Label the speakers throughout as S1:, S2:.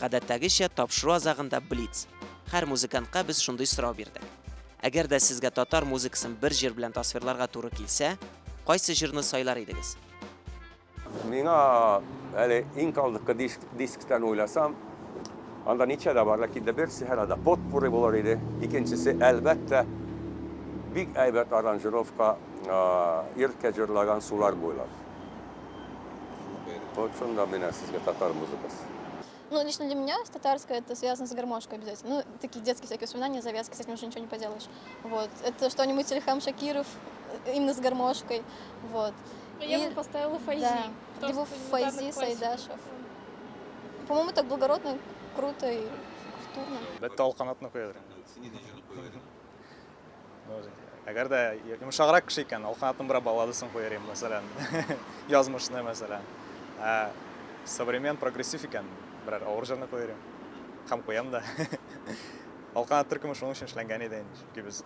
S1: Гадәттәгечә, тапшыру азагында блиц. Һәр музыкантка без шундый сорау бирдек. Әгәр дә сезгә татар музыкасын бер җыр белән тасвирларга туры килсә, кайсы җырны сайлар идегез?
S2: Миңа әле иң калдыкы диск, дисктан уйласам, анда ничә дә бар, ләкин дә берсе һәрхәлдә потпурри булыр иде. Икенчесе, әлбәттә, бик әйбәт аранжировка, Иркә җырлаган Сулар буйлап. Вот шунда менә сезгә татар музыкасы.
S3: Ну, лично для меня с татарской это связано с гармошкой обязательно. Ну, такие детские всякие воспоминания, завязки, с этим уже ничего не поделаешь. Вот. Это что-нибудь Ильхам Шакиров, именно с гармошкой. Вот.
S4: Я
S3: И
S4: бы поставила Файзи.
S3: Да.
S4: Потому
S3: Либо
S4: что
S3: Файзи,
S4: элементарно классика.
S3: Сайдашев. По-моему, так благородно, круто и культурно.
S5: Әлбәттә, Алканатны куядыр. Әгәр дә йомшаграк кеше икән, Алканатның берәр балладасын куяр идем, мәсәлән. Язмышны, мәсәлән. Ә современ, прогрессив икән, берәр авыр җырны куяр идем. Һәм куям да. Алканат төркеме шуның өчен эшләнгән иде инде, чөнки без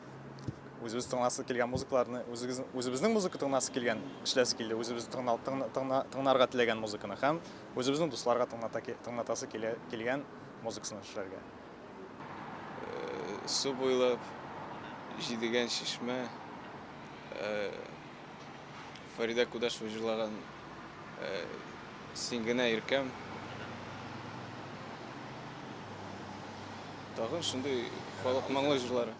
S5: үзебез тыңласы килгән музыкаларны, үзегез, үзебезнең музыка тыңласы килгән, эшләсе килде, үзебез тыңна, тыңна, тыңна, тыңнарга теләгән музыканы һәм үзебезнең дусларга тыңлата, тыңлатасы килә, килгән музыкасын эшләргә.
S6: Су буйлап, Җидегән чишмә, Фәридә Кудашева җырлаган Син генә иркәм. Тагын шундый халык моңлы җырлары.